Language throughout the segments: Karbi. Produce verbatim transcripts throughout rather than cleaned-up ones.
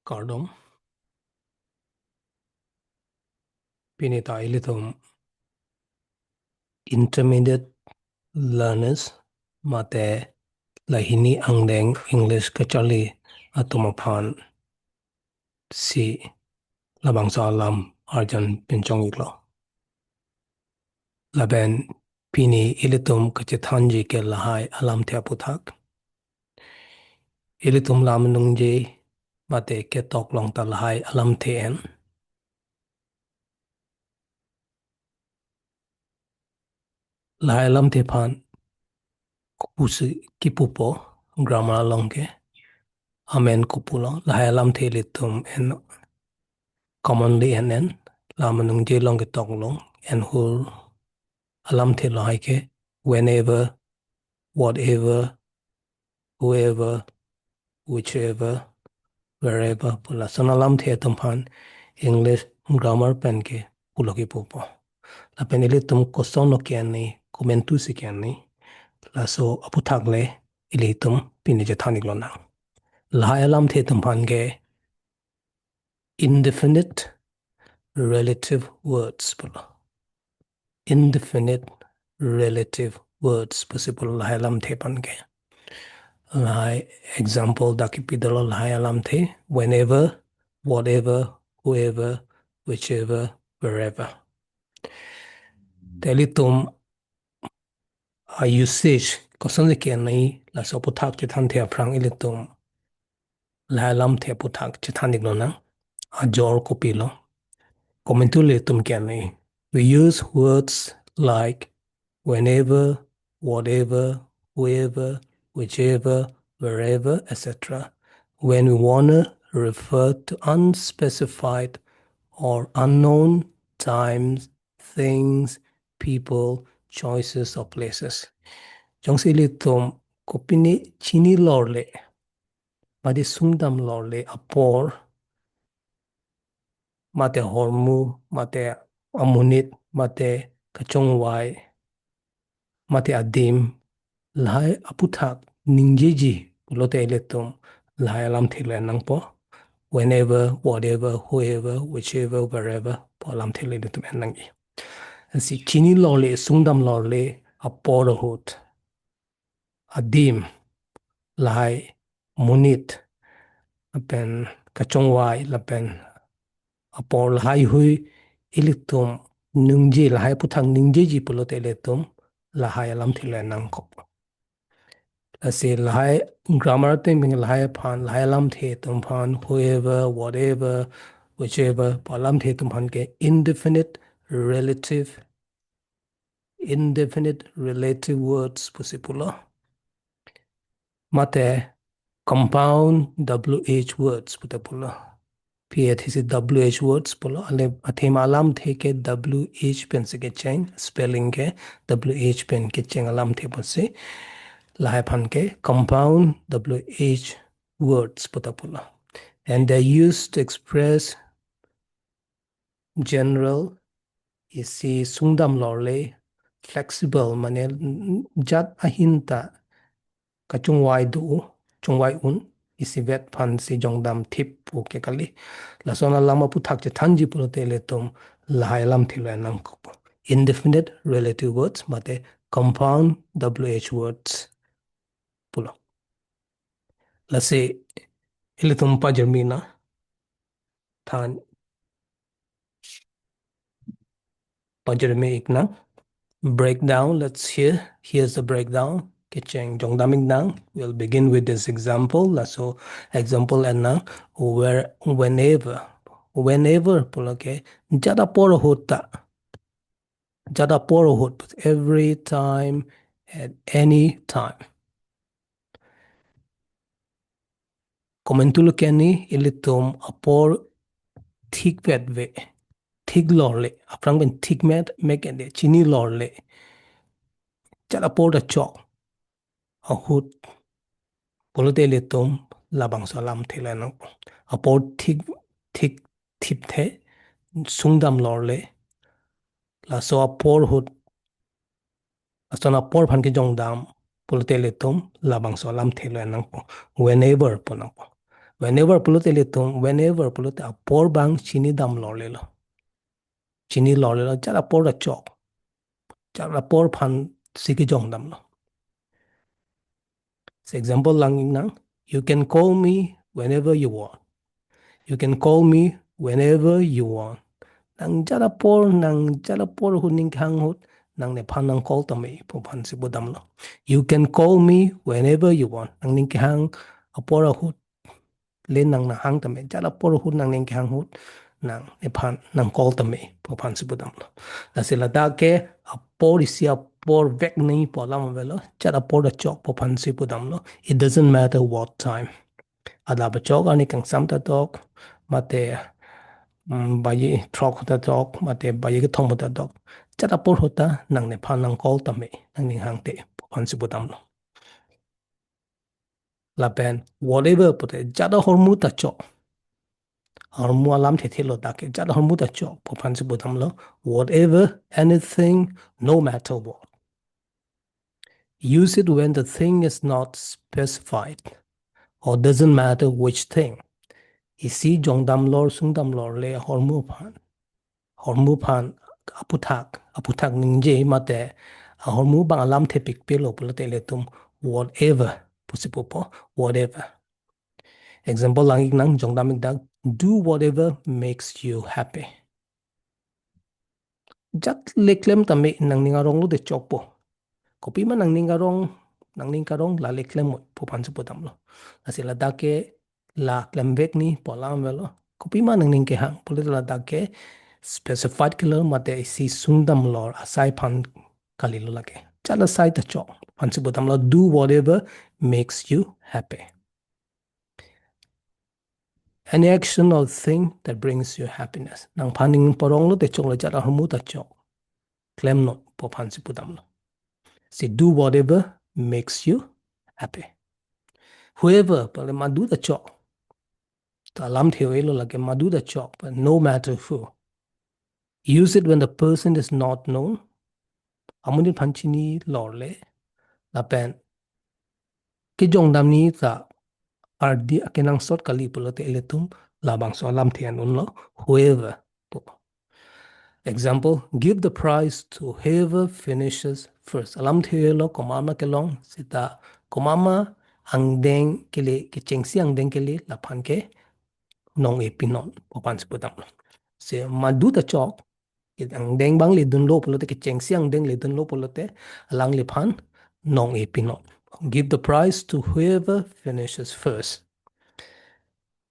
Kardom. Pini ta ilitum intermediate learners mate la hini angdeng English kacharli atum aphan si labangso alam arjan pinchong-iklo. Lapen pini ilitum kachethanji ke lahai alamthe aputhak. Ilitum lam ningje mate ketok along ta lahai alamthe en. Lahai alamthe aphan kopusi kipupo, grammar along ke amen kopulo, lahai alamthe ilitum en commonly en en, lam ningje along ketok along en hur alamthe lahai ke whenever, whatever, whoever, whichever, wherever pu lason alamthe atum aphan English grammar pen ke pulo kipupo. Lapen ilitum koson ke-en ni, komantu si ke-en ni, laso aputhak le ilitum pini chethan-iklonang. Lahai alamthe atum aphan ke indefinite relative words pulo. Indefinite relative words pusi pulo lahai alamthe aphan ke. Lahai example dak kipi dolo lahai alamthe, whenever, whatever, whoever, whichever, wherever. Te ilitum a-usage koson si ke-en ni, laso aputhak chethanthe aphrang ilitum lahai alamthe aputhak chethan-iklonang. Ajor kopilo? Komantu ilitum ke-en ni. We use words like whenever, whatever, whoever, whichever, wherever, et cetera when we wanna refer to unspecified or unknown times, things, people, choices, or places. Jongsi ilitum kopine chinilorle, mate sungdamlorle apor, mate ahormu, mate amonit, mate kachongvai, mate adim, lahai aputhak ningjeji pulote ilitum lahai alamthe le nangpo. Whenever, whatever, whoever, whichever, wherever pu alamthe le ilitum en nangji. Lasi chinilorle, sungdamlorle apor ahut, adim, lahai monit, lapen kachongvai, lapen apor lahai hui ilitum ningje, lahai aputhak ningjeji pulote ilitum lahai alamthe le nangkok. Lasi lahai grammar atum aphan, lahai aphan, lahai alamthe atum aphan, whoever, whatever, whichever pu alamthe atum aphan ke indefinite relative, indefinite relative words pusi pulo. Mate compound W H words puta pulo. P A T C W H words pulo. Ale athema alamthe ke W H pensi kecheng, spelling ke W H pen kecheng alamthe pusi. Lahai aphan ke compound W H words puta pulo. And they're used to express general, isi sungdamlorle, flexible, mane jat ahin ta kachongvai do, chongvai un, isivet aphansi jongdam thip pu ke kali. Lason alam aputhak chethanji pulote ilitum lahai alamthe le nangkokpo. Indefinite relative words mate compound W H words pulo. Lasi ilitum pajirmi nang, than pajirmi-iknang. Breakdown, let's hear. Here's the breakdown. Kecheng jongdam-iknang. We'll begin with this example. Laso example en nang, where, whenever. Whenever pulo ke jat apor ahut ta. Jat apor ahut, every time, at any time. Komantu lo ke-en ni, ilitum apor thikvet ve, thiklorle, aphrang pen thikmet mek ende, chinilorle jat apor ta chok ahut pulote ilitum labangso alamthe le nang. Apor thik, thik thipthe, sungdamlorle, laso apor ahut, lason apor aphan kejongdam pulote ilitum labangso alamthe le nangpo, whenever pu nangpo. Whenever pulote ilitum, whenever pulote apor abang chinidam lorlelo. Chinilorlelo, jat apor ta chok. Jat apor aphansi kejongdamlo. So example lang-iknang, you can call me whenever you want. You can call me whenever you want. Nang jat apor, nang jat apor ahut ning kehang ahut, nangnephan nang call tame pu aphansi pudamlo. You can call me whenever you want. Nangning kehang apor ahut le nang nanghang tame, jat apor ahut, nangning kehang ahut nangnephan nang call tame pu aphansi pudamlo. Lasi ladak ke apor isi apor vek nangji pu alam avelo, jat apor ta chok pu aphansi pudamlo. It doesn't matter what time. Adap achok arni kangsam ta chok, mate, mm, baji throk ta chok, mate baji kethom ta chok. Jat apor ahut ta nangnephan nang call tame, nangning hangte pu aphansi pudamlo. Lapen whatever pulote jat ahormu ta chok. Ahormu alamthe thelo, dak ke jat ahormu ta chok pu aphansi pudamlo. Whatever, anything, no matter what. Use it when the thing is not specified or doesn't matter which thing. Isi jongdamlor sungdamlorle ahormu aphan, ahormu aphan aphuthak, aphuthak ningje mate ahormu abang alamthe pikpelo pulote ilitum whatever pusi pupo, whatever. Example lang-iknang, jongdam-ik dak, do whatever makes you happy. Jat le klem tame, nangning aronglo te chokpo. Kopima nangning arong, nangning karong la le klem pu aphansi pudamlo. Lasi ladak ke la klem vek nangji pu alam avelo. Kopima nangning kehang pulote ladak ke specified kalilo, mate isi sungdamlor asai aphan kalilo lake. Jat asai ta chok pu aphansi pudamlo, do whatever makes you happy. Any action or thing that brings you happiness. Nangphan ning paronglo te choklo, jat ahormu ta chok. Klemnon pu aphansi pudamlo. Si do whatever makes you happy. Whoever, pulote madu ta chok. To alamthe avelo lake, madu ta chok, but no matter who. Use it when the person is not known. Amonit aphan chinilorle, lapen kejongdam nangji ta ardi akenangsot kali pulote ilitum labangso alamthe an unlo, whoever pu. Example, give the prize to whoever finishes first. Alamthe avelo, komat ma kelong seta, komat ma angdeng kele, kechengsi angdeng kele, laphan ke nong-e pinon pu aphansi pudamlo. Si madu ta chok, angdeng abang ledunlo pulote, kechengsi angdeng ledunlo pulote, alangliphan nong-e pinon. Give the prize to whoever finishes first.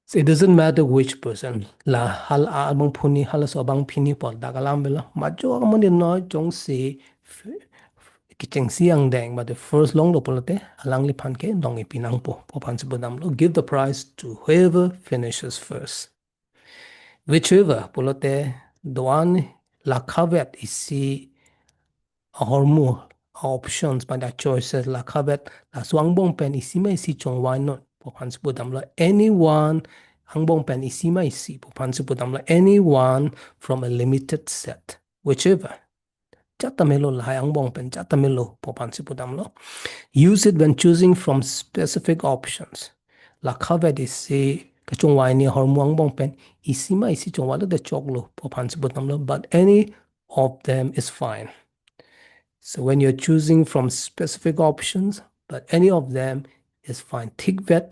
So it doesn't matter which person. La hala abangphu nangji, halaso abangpi nangji pu dak alam avelo. Majo amonit noi jongsi f-, kechengsi angdeng, but the first longlo pulote, alangliphan ke nong-e pinangpo pu aphansi pudamlo. Give the prize to whoever finishes first. Whichever pulote do-an lakhavet isi ahormu, options, pada choices lakhavet, laso angbong pen isi ma isi chongvainon pu aphansi pudamlo. Anyone, angbong pen isi ma isi pu aphansi pudamlo. Anyone from a limited set, whichever. Jat ta melo, lahai angbong pen jat ta melo pu aphansi pudamlo. Use it when choosing from specific options. Lakhavet isi kachongvai nangji ahormu angbong pen isi ma isi chongvailo te choklo pu aphansi pudamlo, but any of them is fine. So when you're choosing from specific options, but any of them is fine. Thikvet,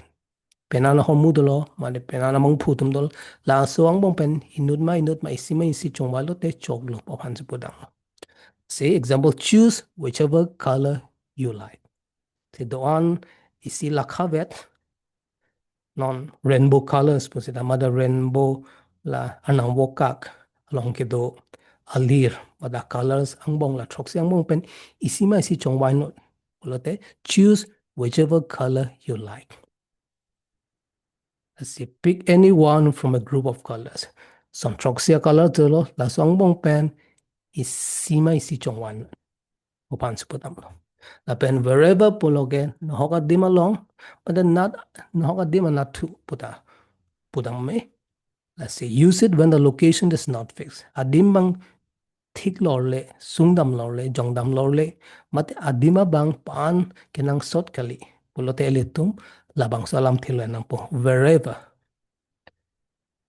penan ahormu dolo, mane penan abangphu atum dolo, laso angbong pen inut ma inut ma isi ma isi chongvailo te choklo pu aphansi pudamlo. Say example, choose whichever color you like. Si do-an isi lakhavet, non rainbow colors pu seta, mada rainbow la arnam vokak along kedo alir, mada colors angbong la throksi angbong pen isi ma isi chongvainon pulote, choose whichever color you like. Lasi pick any one from a group of colors. Son throksi acolor dolo, laso angbong pen isi ma isi chongvainon pu aphansi pudamlo. Lapen wherever pulo ke, nahok adim along, pada nat, nahok adim anatthu puta pudam me. Lasi use it when the location is not fixed. Adim abang thiklorle, sungdamlorle, jongdamlorle, mate adim abang pan kenangsot kali pulote ilitum Labangso alamthe lo nangpo. Wherever.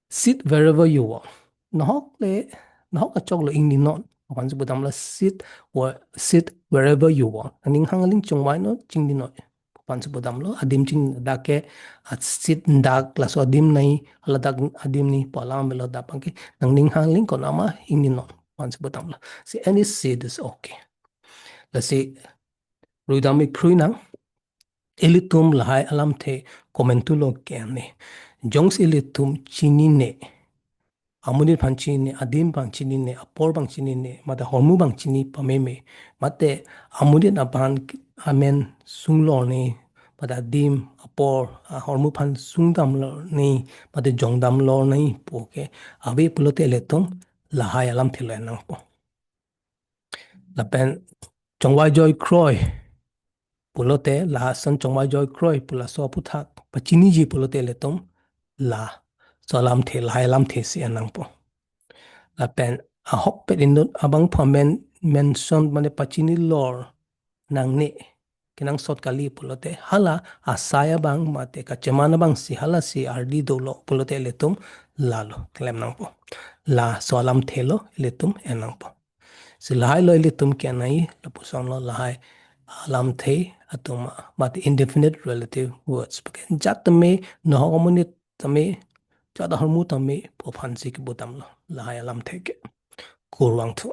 Sit wherever you want. Nahok le, nahok achok lo ingninon. Aphan si pudamlo sit, where, sit wherever you want. Ning hang aling chongvai non, chingninon. Aphan si pudamlo, adim ching dak ke, a sit dak laso adim nai, hala dak adim ni, pu alam avelo dak abang ke, nangning hang aling konat ma ingninon. Aphan si pudamlo. Si any sit is okay. Lasi, rui dam ik phrui nang, ilitum lahai alamthe komantu lo ke ne. Jongsi ilitum chinine, amonit aphan chinine, adim abang chinine, apor abang chinine, mate ahormu abang chini pameme, mate amonit aphan amen sunglor ne, mate adim, apor, ahormu aphan sungdamlor ne, mate jongdamlor ne, pu ke ave pulote ilitum lahai alamthe lo nangpo. Lapen chongvai joi kroi pulote, lason chongvai joi kroi pu laso aphuthak pachiniji pulote ilitum laso alamthe, lahai alamthe si en nangpo. Lapen ahokpet inut abang phamen mention mane pachinilor nangne kenangsot kali pulote, hala asai abang mate kacheman abang si, hala si ardi dolo pulote ilitum lalo klem nangpo. Laso alamthe lo ilitum en nangpo. Si lahai lo ilitum ke-en nangji, lapuson lo lahai alamthe atum mate indefinite relative words. Pake jat tame, nahok amonit tame, jat ahormu tame pu aphan si kipudamlo lahai alamthe ke. Kurvangthu.